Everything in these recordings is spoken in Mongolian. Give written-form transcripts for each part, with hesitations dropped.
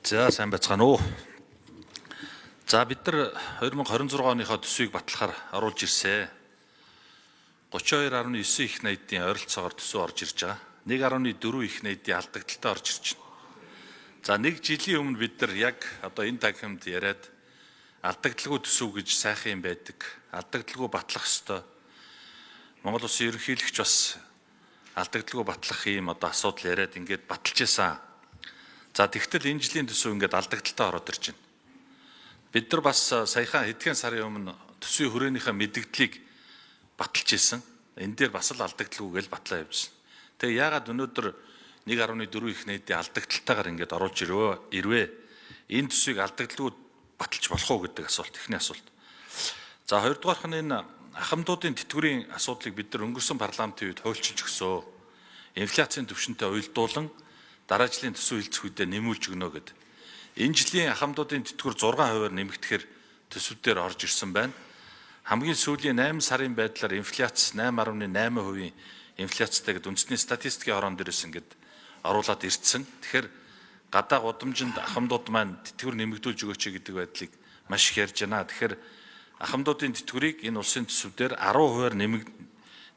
За, сайн байцгаана уу. За, бид нар 2026 оныхоо төсвийг батлахаар оруулж ирсэн. 32.9 их найдын ойролцоогоор төсөв орж ирж байгаа. 1.4 их найдын алдагдaltaй орж ирж байна. За, нэг жилийн өмнө бид нар яг одоо энэ танхимд яриад, алдагдaltaгүй төсөв гэж сайхан юм байдаг. Алдагдaltaгүй батлах ёстой. Монгол Улсын ерөнхийлөгч бас алдагдaltaгүй батлах ийм одоо асуудал яриад, ингээд баталж исэн. За, тэгтэл энэ жилийн төсөв ингээд алдагдaltaй ороод ирж байна. Бид нар бас саяхан хэдхэн сарын өмнө төсвийн хүрээнийхээ мэдэгдлийг баталж исэн. Энэ дээр бас л алдагдaltaгүй гэж батлаа явжсэн. Тэгээ яагаад өнөөдөр 1.4 их найдын алдагдaltaйгаар ингээд оруулж ирвэ? Энэ төсвийг алдагдaltaгүй баталж болох уу гэдэг асуулт, эхний асуулт. За, хоёрдугаарх нь энэ ахмадуудын тэтгэврийн асуудлыг бид нар өнгөрсөн парламентын үед хуульчилж өгсөө. Инфляцийн түвшинтэй уялдуулан дараа жилийн төсөв хилцэх үедээ нэмүүлж өгнө гэд. Энэ жилийн ахмадуудын тэтгэвэр 6%-аар нэмэгдэхээр төсөв дээр орж ирсэн байна. Хамгийн сүүлийн 8 сарын байдлаар инфляц 8.8% инфляцтай гэд үндэсний статистикийн хорон дээрээс ингээд оруулаад ирсэн. Тэгэхээр гадаа гудамжинд ахмадууд маань тэтгэвэр нэмэгдүүлж өгөөч гэдэг байдлыг маш их ярьж байна. Тэгэхээр ахмадуудын тэтгэврийг энэ улсын төсөв дээр 10%-аар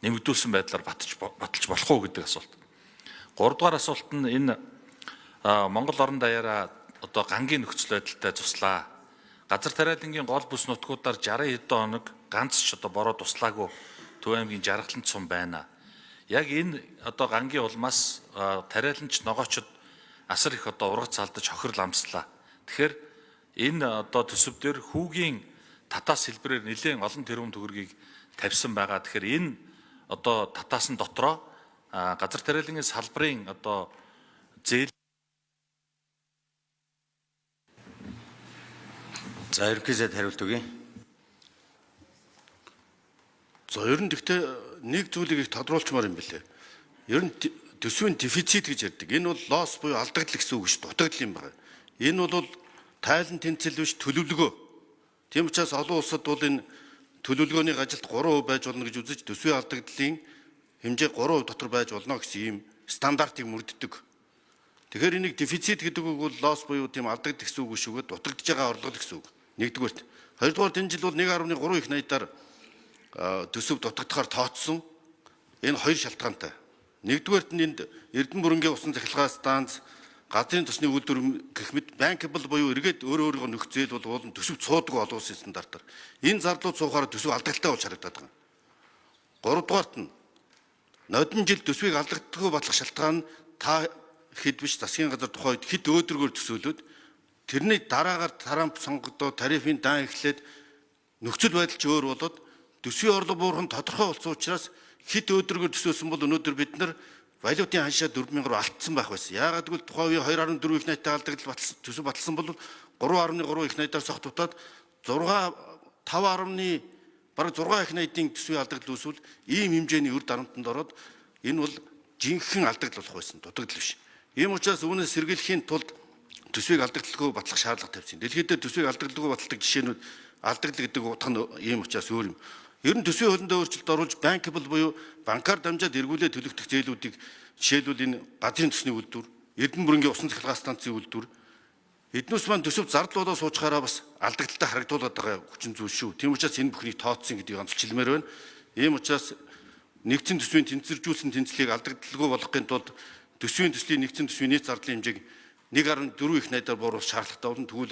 нэмэгдүүлсэн байдлаар баталж болох уу гэдэг асуулт. Гуравдугаар асуулт нь энэ Монгол орон даяараа одоо гангийн нөхцөл байдалтай цуслаа. Газар тариалангийн гол бүс нутгуудаар 60 хэдэн хоног ганц ч одоо бороо туслаагүй Төв аймгийн Жаргалан цум байна. Яг энэ одоо гангийн улмаас тариаланч ногоочод асар их одоо ургац алдаж, хохирол амслаа. Тэгэхээр энэ одоо төсөв дээр хүүгийн татаас хэлбэрээр нэлээд олон тэрбум төгрөгийг тавьсан байгаа. Тэгэхээр энэ одоо татаасан дотроо газар тариалангийн салбарын одоо зээл За, ерөнхий сайд хариулт өгье. За, ер нь тэгтээ нэг зүйлийг их тодруулчмаар юм билээ. Ер нь төсвийн дефицит гэж ярьдаг. Энэ бол loss буюу алдагдал гэсэн үг биш, дутагдал юм байна. Энэ бол тайлан тэнцэл биш, төлөвлөгөө. Тийм учраас олон улсад бол энэ төлөвлөгөөний ажилд 3% байж болно гэж үзэж, төсвийн алдагдлын хэмжээ 3% дотор байж болно гэсэн ийм стандартыг мөрддөг. Тэгэхээр энийг дефицит гэдэг үг бол loss буюу тийм алдагдал гэсэн үг биш үгээд дутагдж байгаа орлого гэсэн үг. Нэгдүгээрт. Хоёрдугаар, энэ жил бол 1.3 их найдаар төсөв дутагдахаар тооцсон. Энэ хоёр шалтгаантай. Нэгдүгээрт нь энд Эрдэнэ бүрэнгийн усан цахилгаан станц, газрын тосны үйлдвэр гэх мэт bankable буюу эргээд өөрөө өөрийгөө нөхөх зээл бол уулын төсөв цуудаг олон улсын стандартаар. Энэ зардлууд суухаараа төсөв алдагдaltaй болж харагдаад байгаа. Гуравдугаарт нь нодон жил төсвийг алдагддаггүй батлах шалтгаан нь та хэд биш, засгийн газар тухайн үед хэд өөдрөгөөр төсөөлөд, тэрний дараагаар Трамп сонгогдоо, тарифын дан эхлээд, нөхцөл байдал ч өөр болоод, төсвийн орлого буурах нь тодорхой болсон учраас хэд өөдрөгөөр төсөөлсөн бол өнөөдөр бид нар валютын ханшаа 4000 руу алдсан байх байсан. Яагаад гэвэл тухайн үеийн 2.4 их найтай алдагдал баталсан, төсөв баталсан бол 3.3 их найдаар согт дутаад 6 5. бараг 6 их найдын төсвийн алдагдал үүсвэл ийм хэмжээний үр дарамтанд ороод энэ бол жинхэнэ алдагдал болох байсан, дутагдал биш. Ийм учраас үүнээс сэргийлэхийн тулд төсвийг алдагдaltaгүй батлах шаардлага тавьсан. Дэлхийд дээр төсвийг алдагдaltaгүй баталдаг жишээнүүд, алдагдал гэдэг утга нь ийм учраас өөр юм. Ер нь төсвийн хөлөндөө өөрчлөлт оруулж, bankable буюу банкар дамжаад эргүүлээ төлөгдөх зээлүүдийг, жишээлбэл, энэ газрын төсний үйлдвэр, Эрдэнэ бүрэнгийн усан цахилгаан станцын үйлдвэр, эднүс маань төсөв зардал болоо суучхаараа бас алдагдaltaй харагдуулаад байгаа хүчин зүйл шүү. Тийм учраас энэ бүхнийг тооцсон гэдгийг онцолж хэлмээр байна. Ийм учраас нэгдсэн төсвийн тэнцвэржүүлсэн тэнцлийг алдагдaltaгүй болгохын тулд төсвийн төслийн нэгдсэн төсвийн нийт зардлын хэмжээг 1.4 их найдаар бууруулах шаардлагатай болно. Тэгвэл